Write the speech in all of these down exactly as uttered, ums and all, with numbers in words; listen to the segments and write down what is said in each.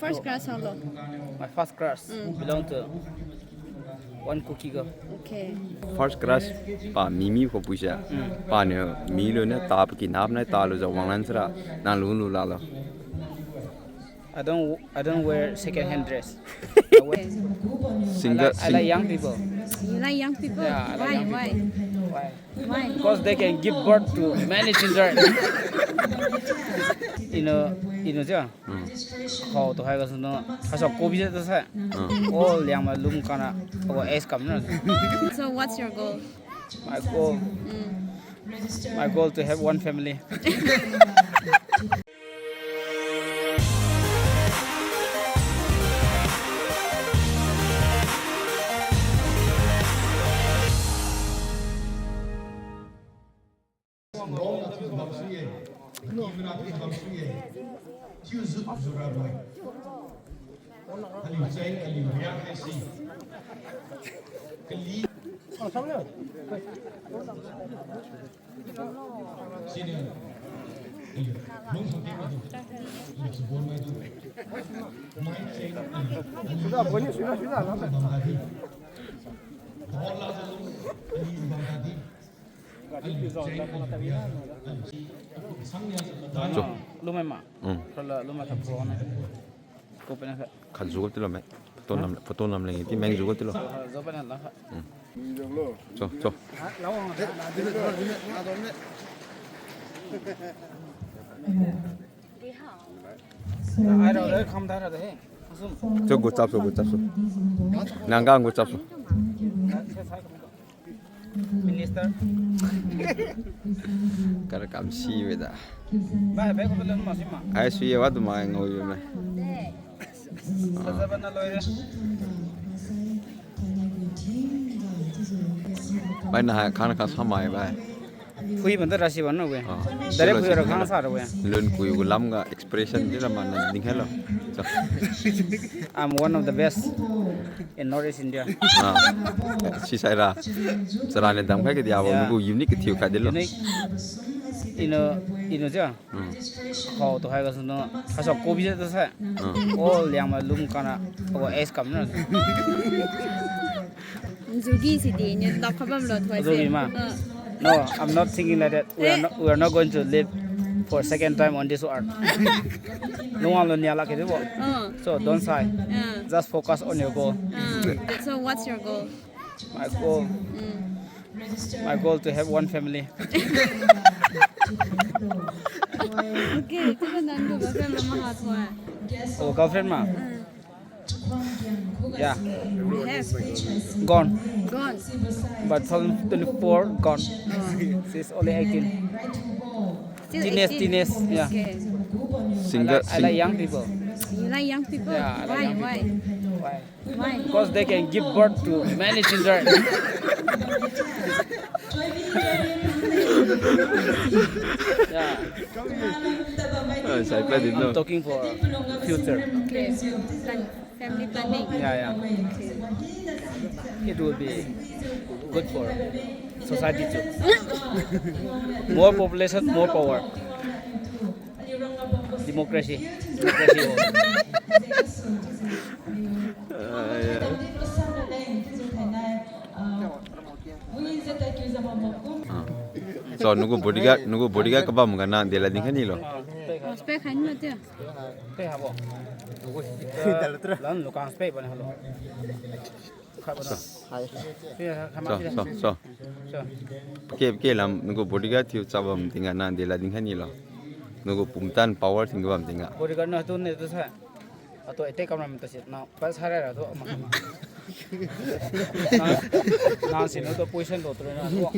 First crush halo. My first crush Mm. belong to one Kuki girl. Okay. First crush pa Mimi kho puise. Mm. Paniu mi luniu ta paki nap nai ta lujiu wanglan sara nang lulu lalo. I don't, I don't wear second hand dress. I wear Single, I like, I like sing- young people. You like young people? Yeah, I like Why? young Why? people. Why? Why? Because they can give birth to many children. You know, you know, yeah. Hmm. How to hire us, no? Hasa kobi je to sa. Hmm. Oh, liang ma lum kana. Oh, es kam na. So what's your goal? My goal. Mm. My goal to have one family. Cho. Lumai ma. Mm. Kala lumai khat pro na. Ko pena khat. Khat ju ko tilo me. Photo nam, photo nam leng ti meng ju ko tilo. Ju pena la khat. Mm. Cho, cho. Ai ra de, kham dai ra de he. Asum. Cho, gu chap so, gu chap so. Nang ga gu chap so. Minister. Kar kam si we da. Ba, ba, ko lon ma si ma. Ai, sui ye wa tu ma ngau ye me. Sa sa ba na loi re. Bai na hai khang khang sa mai bai. Phui banda rasi bana we. Ah. Dare phui ra khang sa ra we. Lun kui gu lam ga expression di ra ma na ding hello. So. I'm one of the best in Northeast India. Ah. Si sai ra. Chara ne dam khai ke dia bo. Yeah. Nagu unique thiu khai de lo. Unique. Ino, ino ja. Hmm. How to hire us, no? Hasa kobi je to sa. Hmm. Oh, liang ma lum kana. Oh, es kam na. Jugi si di, ni lak khabam lo thoi se. Jugi ma. Uh. No, I'm not thinking like that. We are Eh. not, we are not going to live for second time on this earth. Lungwang lo nia lak ke bo. Uh. So don't sigh. Uh. Just focus on your goal. Uh. So what's your goal? My goal. Mm. My goal to have one family. Okay, chiubo nanggu girlfriend ma maha thoi. Oh, girlfriend ma? Mm. Yeah. You have? Gone. Gone. But two thousand twenty-four, gone. Oh. She's only eighteen. Still Teenage, eighteen? Teenage, yeah. Okay. Single, I like, I like sing- young people. You like young people? Yeah, I like Why? young Why? people. Why? Why? Because they can give birth to many children. Yeah. Ah, sai pa din lo. I'm talking for future. Okay. Plan, family planning. Yeah, yeah. Okay. It will be good for society too. More population, more power. Democracy. Democracy ho. Ah, yeah. Ah. So, nagu bodyguard, nagu bodyguard kabam ga nang dela ding khaini lo. Respect khaini lo tia. Te habo. Lan lukang spek bani halo. Khat bani. So. Hai. Tia, khat So, ma tia. so, so. So. Ke, ke lam, nagu bodyguard thiu chabam tingga nang dela ding khaini lo. Nagu pumtan power tingga bam tingga. Bodyguard na tu ne tu sa. Atu ete kamera mata sit na. Pas harai ra tu ma ma. Na, na sinu tu position tu tu na tu.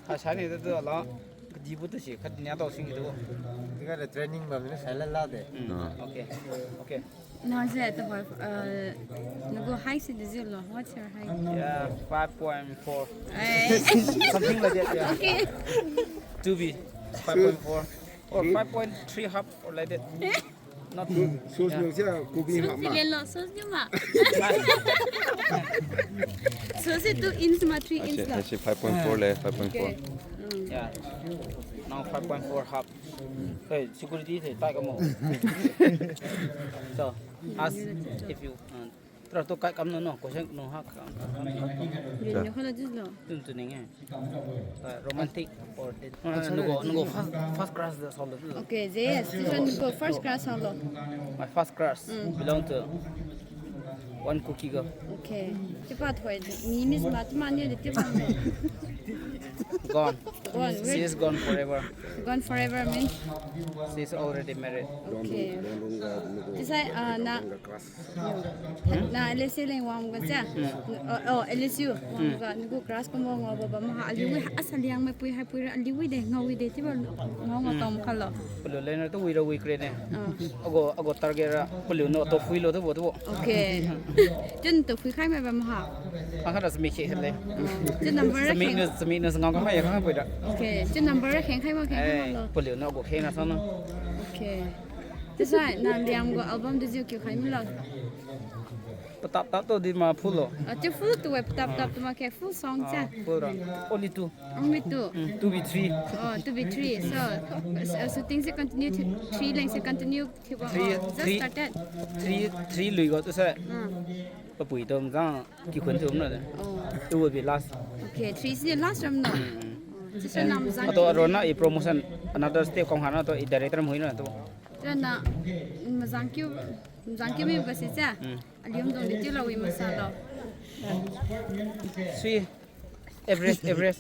Ha, sani tu tu la. Kadibo tu si, khat nia tao sing tu. Tingga le training bam ni sai lala de. Mm. Ah. Okay. Okay. No, je to, uh, nagu height si di lo. What's your height? Yeah, five point four. Eh. Something like that, yeah. Okay. To be five point four or five point three half or like that. Not So, so, yeah. Sia, kubi Sos ha ma. Di le lo, sos di ma. Sos se two inch ma, three inch Actually, la. Actually five point four le, five point four. Okay. Mm. Yeah. Now five point four half. Hey, security se tai kamo. So, Ask if you, uh, try to kai kam no, no, question no ha kam. Yun, yun, khala jislo. Tun tu ning eh. Uh, romantic or date. Uh, no go, no go first, first crush the solo. Okay, yes, this one go first crush solo. My first crush belong to one Kuki girl. Okay. Chiupa thoi, mi miss ma, chiupa niu di chiupa. Gone. Gone. She is gone forever. Gone forever means? She is already married. Okay. Chiusai, ah, na, na L S U leng wang ga sia. Oh, oh, L S U wang ga, nagu crush kumbo ngao baba maha, aliu wi asa Liangmai pui hai pui ra, aliu wi de, ngao wi de, chiubo ngao ngao tong khalo. Paliu leng ra tu wi ra wi kre ne. Ah. Agu, agu target ra, paliu no to phui lo tu bo tu bo. Okay. Chun to phui khai mai ba maha. Khang kha da sami khe le. Chun number ra sami kheng. Sami na ngao kha mai khang pui da. Okay. Chun number ra kheng khai ma kheng khai ma lo. Paliu no agu kheng na sa no. Okay. Chiusai na Liang gu album tu jiu kiu khai mi lo. Patap tap tu di ma full lo. Ah, chiu full tu we patap tap tu ma khe full song cha. Full ra. Only two. Only two. Mm, two be three. Oh, two be three. So, uh, shooting se continue to three leng se continue. Three, just started. Three, three lui ga tu sai. Ah. Papui tu mazang kikhun tu na. Oh. It will be last. Okay, three si last ram no. Mm. Oh, chiusai na mazang. Ato arona i promotion another step kong hana to i director mui na to. Chiusai na mazang kiu, mazang kiu mi ba si cha. Mm. Aliu dung di chiu lo wi masa lo. Sui. Average, average.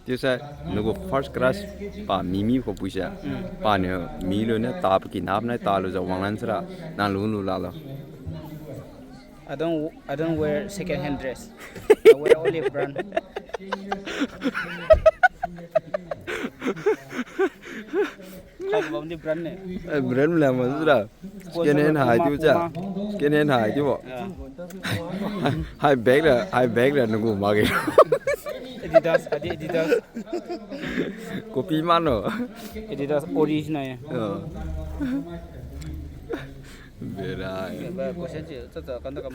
Chiusai, nagu first crush pa mi mi kho pui sa. Mm. Paniu mi lu na ta pa kinap na ta lu za wanglan sara, nang lu lu la lo. I don't, I don't wear second hand dress. I wear only brand. Khaibam di brand ne. Eh, brand mla ma sura. Second hand hai tiu cha. Second hand hai tiu bo. Yeah. Hai bag la, hai bag la nagu ma ge. Adidas, Adi-, Adidas. Copy man lo. Adidas original ya. Oh. Bera. Ba question chi, cha cha kan da kam.